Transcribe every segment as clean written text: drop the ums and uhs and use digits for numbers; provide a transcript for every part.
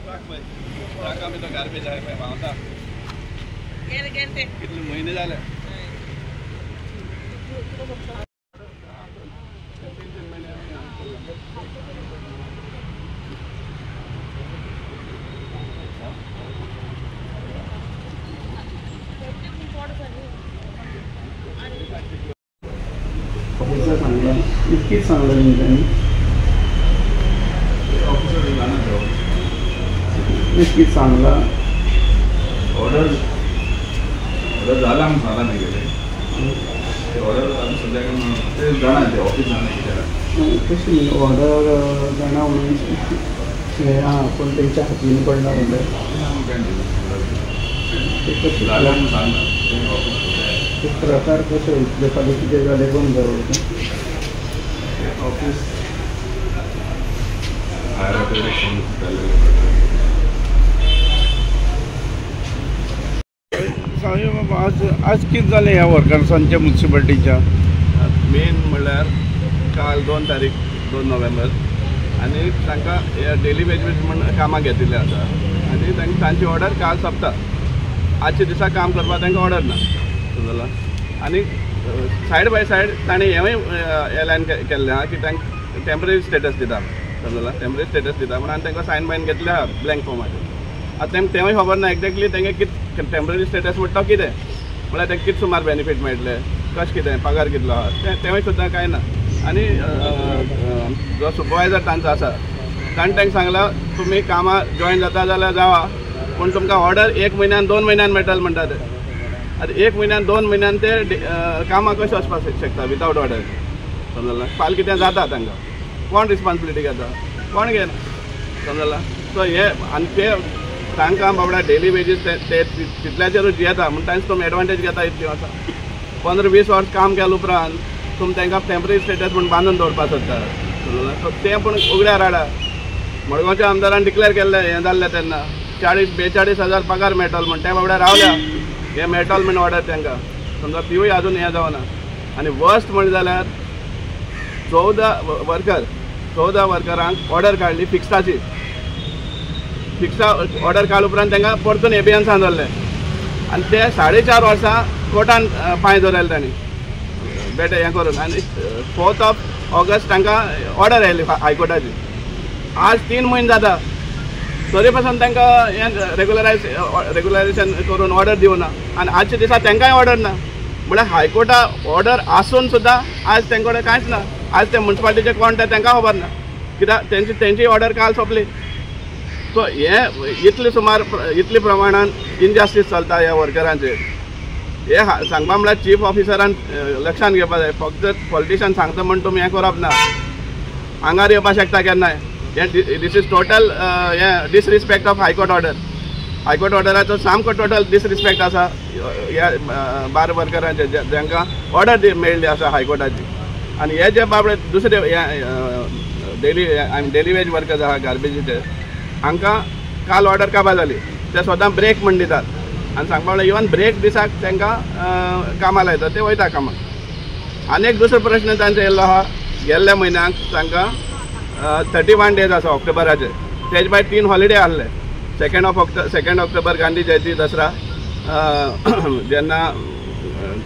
Truck आमी तो garbage आहे पळय व्हांवता कितले म्हयने जाले. ऑफिसर सांगला इतकीच सांगला तेंच्यांनी ऑफिसर जाणा नक्कीच सांगला. ऑर्डर ऑर्डर जाला म्हूण सांगला न्ही गेले ते ऑर्डर आमी सद्याक ते जाणा ते ऑफिस जाणा कित्याक कशी ऑर्डर जाणा म्हणून हें आहा पूण तेंच्या हातीन पडला म्हणल्यार ते जाला म्हूण सांगला ते ऑफिस ते प्रकार कशे इतले फाल्यां कितें जालें बंद जालो ऑफिस हायर ऑथॉरिटी. आज आज कितें जालें ह्या वर्कर्सांच्या मुन्सिपालिटीच्या? मेन म्हणल्यार काल 2 तारीख 2 नोव्हेंबर आनी तांकां डेली वेजीस म्हण कामाक घेतिल्लें आसा आनी तांकां तांची ऑर्डर काल सोंपता. आजच्या दिसा काम करपाक तांकां ऑर्डर ना समजला. आनी सायड बाय सायड ताणें हेंवूय एलायन केल्लें आहा की तांकां टेंपररी स्टेटस दिता समजला. टेंपररी स्टेटस दिता म्हणून आनी तांकां सायन बायन घेतले आहा ब्लँक फॉर्माचेर. आतां तेंकां तेंवूय खबर ना एक्झॅक्टली तांकां कितें टेंपररी स्टेटस म्हणटा तो कितें म्हळ्यार तांकां कितें सुमार बेनिफीट मेळटले कशें कितें पगार कितलो आहा तें तेंवूय सुद्दां कांय ना. आनी जो सुपरवायजर तांचो आसा ताणें तांकां सांगलां तुमी कामां जॉयन जाता जाल्यार जावा पूण तुमकां ऑर्डर 1 म्हयन्यान 2 म्हयन्यान मेळटले म्हणटा ते. आतां 1 म्हयन्यान 2 म्हयन्यान ते कामां कशें वचपाक शकता विदावट ऑर्डर समजला. फाल्यां कितें जाता तांकां कोण रिस्पोन्सिबिलिटी घेता कोण घेना समजला. सो हे आनी ते तांकां बाबड्या डेली वेजीस ते तितल्याचेरूच जियेता म्हूण तांचे तुमी एडवांटेज घेता इतली वर्सां 15-20 वर्स काम केल्या उपरांत तुमी तांकां टेंपररी स्टेटस म्हूण बांदून दवरपाक सोदता समजला. सो तें पूण उगड्यार हाडा. मडगांवच्या आमदारान डिक्लेर केल्लें हें जाल्लें तेन्ना 40-42 हजार पगार मेळटलो म्हण ते बाबड्या रावल्या हें मेळटलो म्हण ऑर्डर तांकां समजा तिवूय आजून हें जावना. आनी वर्स्ट म्हणलें जाल्यार 14 वर्करांक ऑर्डर काडली फिक्साची. फिक्सा ऑर्डर काडल्या उपरांत तांकां परतून एबियन्सान दवरलें आनी ते 4.5 वर्सां कोर्टान पांय दवरले तांणी बेटे हें करून. आनी 4 ऑगस्ट तांकां ऑर्डर आयली हायकोर्टाची. आज 3 म्हयने जाता तरी पासून तांकां हें रेगुलरायजेशन करून ऑर्डर दिवना आनी आजच्या दिसा तांकांय ऑर्डर ना. म्हळ्यार हायकोर्टा ऑर्डर आसून सुद्दां आज तांचे कडेन कांयच ना. आज ते मुन्सिपालिटीचे कोण ते तांकां खबर ना कित्याक तेंची तेंची ऑर्डर काल सोंपली. सो हें इतले सुमार इतले प्रमाणान इनजस्टीस चलता ह्या वर्करांचेर. हें सांगपा म्हळ्यार चीफ ऑफिसरान लक्षान घेवपा जाय. फक्त पॉलिटिशन सांगता म्हण तुमी हें करप ना आंगार येवपाक शकता केन्नाय. हें this is total हें disrespect of high court order. High court ऑर्डराचो सामको टोटल डिसरिस्पेक्ट आसा ह्या 12 वर्करांचेर जांकां ऑर्डर मेळिल्ली आसा हायकोर्टाची. आनी हे जे बाबडे दुसरे डेली डेली वेज वर्कर्स आहा गार्बेजीचे हांकां काल ऑर्डर काबार जाली ते स्वता ब्रेक म्हण दितात आनी सांगपा म्हणल्यार इवन ब्रेक दिसाक तांकां कामां लायतात ते वयता कामाक. आनी एक दुसरो प्रश्न तांचो येयल्लो आहा गेल्ल्या म्हयन्याक तांकां 31 डेज आसा ऑक्टोबराचे तेजे भायर 3 हॉलिडे आहले. 2 ऑक्टोबर गांधी जयंती दसरा जेन्ना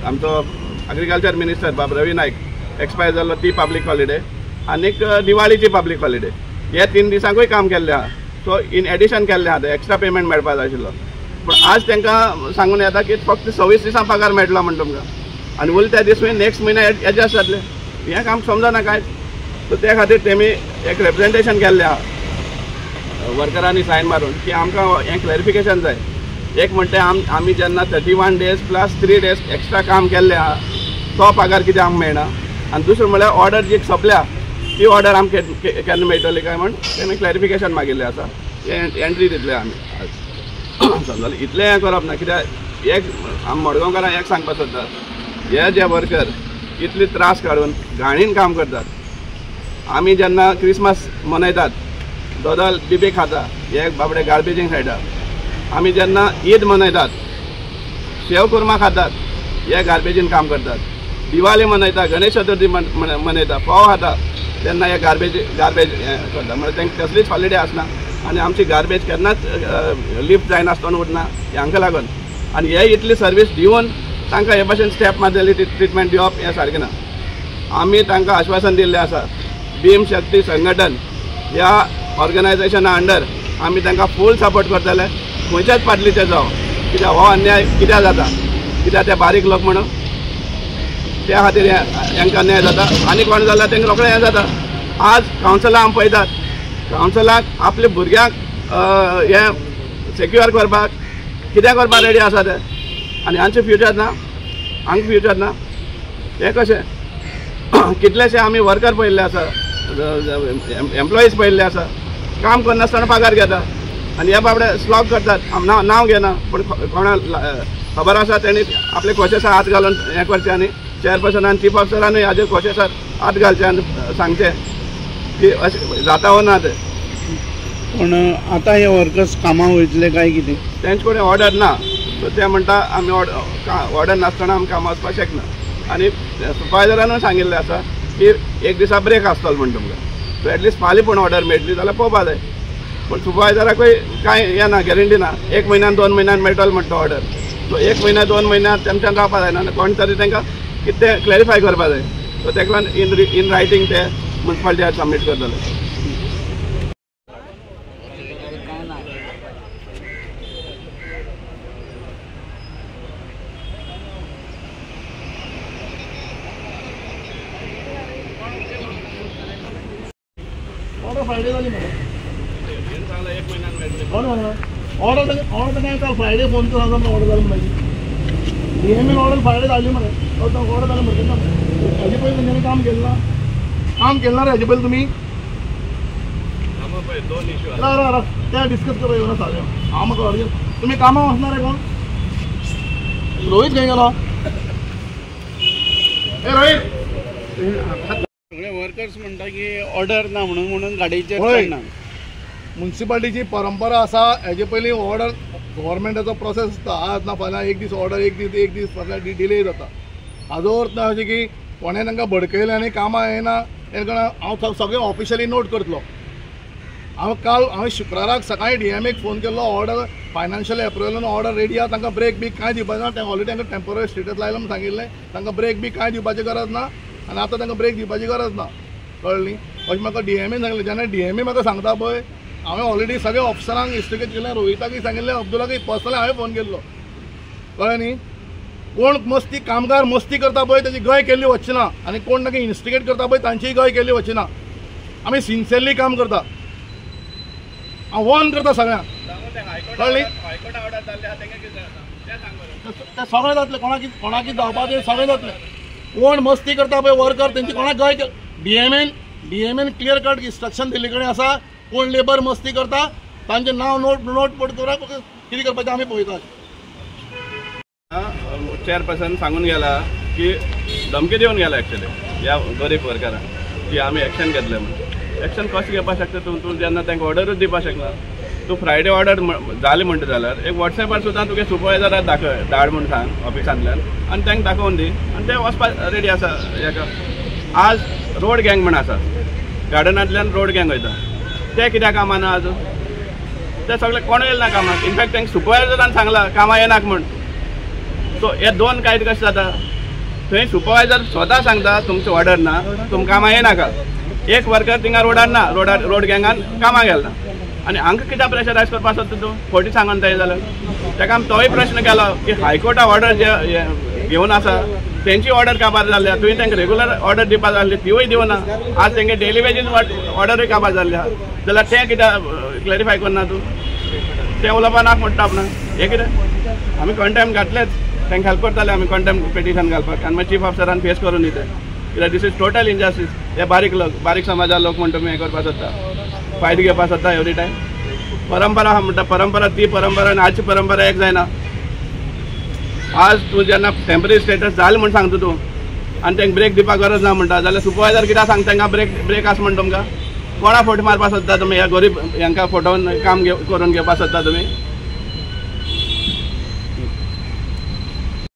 आमचो एग्रीकल्चर मिनिस्टर बाब रवी नायक एक्सपायर जाल्लो ती पब्लीक हॉलिडे आनीक दिवाळीची पब्लीक हॉलिडे. हे 3 दिसांकूय काम केल्लें आहा. सो इन एडिशन केल्लें आहा एक्स्ट्रा पेमेंट मेळपा जाय आशिल्लो पूण आज तांकां सांगून येता की फक्त 26 दिसां पगार मेळटलो म्हण तुमकां आनी उरले त्या दीस नेक्स्ट म्हयन्या एडजस्ट जातले. हें काम समजना कांयच. सो त्या खातीर तेमी एक रिप्रेजेंटेशन केल्लें आहा वर्करांनी सायन मारून की आमकां हें क्लॅरिफिकेशन जाय. एक म्हणटा आमी जेन्ना 31 डेज प्लस 3 डेज एक्स्ट्रा काम केल्लें आहा तो पगार कित्याक आमकां मेळना आनी दुसरें म्हणल्यार ऑर्डर जी सोंपल्या ती ऑर्डर आमकां केन्ना मेळटली काय म्हण तेमी क्लॅरिफिकेशन मागिल्लें आसा. हें एंट्री दितले आमी आज समजलें. इतलें हें करप ना कित्याक एक आमी मडगांवकारांक एक सांगपाक सोदतात हे जे वर्कर इतले त्रास काडून घाणीन काम करतात. आमी जेन्ना क्रिसमस मनयतात दोदल बिबे खाता हे बाबडे गार्बेजींग सायडार. आमी जेन्ना ईद मनयतात शेव कुर्मा खातात हे गार्बेजीन काम करतात. दिवाळी मनयता गणेश चतुर्थी मनयता फोव खाता तेन्ना हे गार्बेज गार्बेज हें करता. म्हळ्यार तांकां कसलीच हॉलिडे आसना. आनी आमची गार्बेज केन्नाच लिफ्ट जायनासतना उरना हांकां लागून. आनी हे इतली सर्वीस दिवन तांकां हे भाशेन स्टेप मारलेली ट्रिटमेंट दिवप हें सारकें ना. आमी तांकां आश्वासन दिल्लें आसा, भीम शक्ती संघटन ह्या ऑर्गनायजेशना अंडर आमी तांकां फूल सपोर्ट करतले, खंयच्याच पाटलीचे जावं. कित्याक हो अन्याय कित्याक जाता, कित्याक ते बारीक लोक म्हणून त्या खातीर हांकां अन्याय जाता. आनी कोण जाल्यार तांकां रोखडें हें जाता. आज कावन्सिलां आमी पळयतात, कावन्सिलाक आपल्या भुरग्यांक हें सेक्युअर करपाक कितें करपाक रेडी आसा ते, आनी हांचें फ्युचर ना, हांकां फ्युचर ना. हें कशें? कितलेशे आमी वर्कर पळयल्ले आसा, एम्प्लॉईज पळयल्ले आसा, काम करनासतना पगार घेता आनी हे बाबडे स्लॉग करतात. नांव घेना पूण कोणा खबर आसा तेणी आपले कोशेसार हात घालून हें करचें आनी चेअरपर्सनान चीफ ऑफिसरानूय हाजेर कोशेसार हात घालचें आनी सांगचें की अशें जाता वो ना तें. पूण आतां हे वर्कर्स कामां वयतले काय कितें? तेंचे कडेन ऑर्डर ना, सो ते म्हणटा आमी ऑर्डर नासतना आमी कामां वचपाक शकना. आनी सुपरवायजरानूय सांगिल्लें आसा की एक दिसा ब्रेक आसतलो म्हण तुमकां, सो एटलिस्ट फाल्यां पूण ऑर्डर मेळटली जाल्यार पळोवपा जाय. पूण सुपरवायजराकूय कांय हें ना, गॅरंटी ना. 1 म्हयन्यान 2 म्हयन्यान मेळटलो म्हणटा ऑर्डर, सो 1 म्हयन्या 2 म्हयन्यान तेमच्यान रावपा जायना. कोण तरी तांकां कितें क्लॅरिफाय करपा जाय. सो ताका लागून इन रायटींग ते मुन्सिपालिटी सबमीट करतले. ऑर्डर फ्रायडे जाली मरे. ऑर्डर ऑर्डर काय काल फ्रायडे फोन करून सांगता ऑर्डर जाली म्हणपाची. डीएमएन ऑर्डर फ्रायडे जाली मरे, ऑर्डर जाली मरे. हेजे पयलीं तेंच्यांनी काम केलें ना, काम केलें ना रे हेजे पयलीं तुमी. राव राव राव, ते डिस्कस करपा येवना सारकें. हांव म्हाका अर्जंट, तुमी कामां वचना रे कोण? रोहीत खंय गेलो? ए रोहीत, सगळे वर्कर्स म्हणटा की ऑर्डर ना म्हणून म्हणून गाडयेचेर चडना. मुन्सिपालिटीची परंपरा आसा, हेजे पयलीं ऑर्डर गव्हर्मेंटाचो प्रोसेस आसता, आज ना फाल्यां एक दीस ऑर्डर, एक दीस एक दीस फाल्यां डिले जाता. हाजो अर्थ ना अशें की कोणें तांकां भडकयलें आनी कामां येना. हांव सगळें ऑफिशियली नोट करतलो. हांव काल हांवें शुक्राराक सकाळीं डीएमएक फोन केल्लो, ऑर्डर फायनान्शियल एप्रुवलान ऑर्डर रेडी आसा, तांकां ब्रेक बी कांय दिवपाचें ना. तें ऑलरेडी तांकां टेम्पररी स्टेटस लायलां म्हूण सांगिल्लें, तांकां ब्रेक बी कांय दिवपाची गरज ना आनी आतां तांकां ब्रेक दिवपाची गरज ना. कळ्ळें न्ही? अशें म्हाका डीएमएन सांगलें. जेन्ना डीएमए म्हाका सांगता पळय, हांवें ऑलरेडी सगळे ऑफिसरांक इन्स्टिगेट केलें, रोहिताकूय सांगिल्लें, अब्दुलाकूय पर्सनली हांवें फोन केल्लो. कळ्ळें न्ही? कोण मस्ती कामगार मस्ती करता पळय ताची गय केल्ली वचची ना, आनी कोण ताका इन्स्टिगेट करता पळय तांचीय गय केल्ली वचची ना. आमी सिन्सियरली काम करता. हांव वॉर्न करता सगळ्यांक. कळ्ळें? ते सगळें जातलें, कोणाक कोणाक जावपा तें सगळें जातलें. कोण मस्ती करता पळय वर्कर तेंची कोणाक गय डीएमएन क्लियर कट इन्स्ट्रक्शन दिल्ले कडेन आसा. कोण लेबर मस्ती करता तांचें नांव नोट नोट पड करा, कितें करपाचें आमी पळयतात. चेअरपर्सन सांगून गेला की धमकी दिवन गेला एक्चुअली ह्या गरीब वर्करांक की आमी एक्शन घेतले म्हणून. एक्शन कशें घेवपाक शकता तूं? तूं जेन्ना तांकां ऑर्डरूच दिवपाक शकना. तूं फ्रायडे ऑर्डर जाली म्हणटा जाल्यार एक वॉट्सॅपार सुद्दां तुगे सुपरवायजराक दाखय, धाड म्हूण सांग ऑफिसांतल्यान आनी तांकां दाखोवन दी आनी ते वचपाक रेडी आसा. हेका आज रोड गँग म्हण आसा, गार्डनांतल्यान रोड गँग वयता, ते कित्याक कामां ना आजून? ते सगळे कोण येयले ना कामाक. इनफॅक्ट तांकां सुपरवायजरान सांगलां कामां येनाक म्हूण. सो हे दोन कांय कशें जाता? थंय सुपरवायजर स्वता सांगता तुमची ऑर्डर ना, तुमकां कामां येनाका. एक वर्कर थिंगा रोडार ना, रोडार रोड गँगान कामां गेल ना. आनी हांकां कित्याक प्रेशरायज करपाक सोदता तूं? फटी सांगून जाय जाल्यार ताका आमी तोय प्रश्न केलो की हायकोर्टा ऑर्डर जे घेवन आसा तेंची ऑर्डर काबार जाल्ली, तुवें तांकां रेगुलर ऑर्डर दिवपा जाल्ली तिवूय दिवना. आज तेंगे डेली वेजीस ऑर्डरूय काबार जाल्ली आसा, जाल्यार तें कित्याक क्लॅरिफाय करना तूं? तें उलोवपा नाक म्हणटा आपणाक. हें कितें आमी कंटेम्प घातलेच, तांकां हेल्प करताले आमी कंटेम्प पिटिशन घालपाक आनी मागीर चीफ ऑफिसरान फेस करून दिता कित्याक this is total injustice. हे बारीक लोक, बारीक समाजा लोक म्हण तुमी हें करपाक सोदता, फायदो घेवपाक सोदता एवरी टायम. परंपरा आहा म्हणटा, परंपरा ती परंपरा आनी आजची परंपरा एक जायना. आज तूं जेन्ना टेम्पररी स्टेटस जालें म्हूण सांगता तूं आनी तांकां ब्रेक दिवपाक गरज ना म्हणटा, जाल्यार सुपरवायजर कित्याक सांगता तांकां ब्रेक आसा म्हण तुमकां? कोणा फोट मारपाक सोदता तुमी? ह्या गरीब हांकां फोटोवन काम करून घेवपाक सोदता तुमी?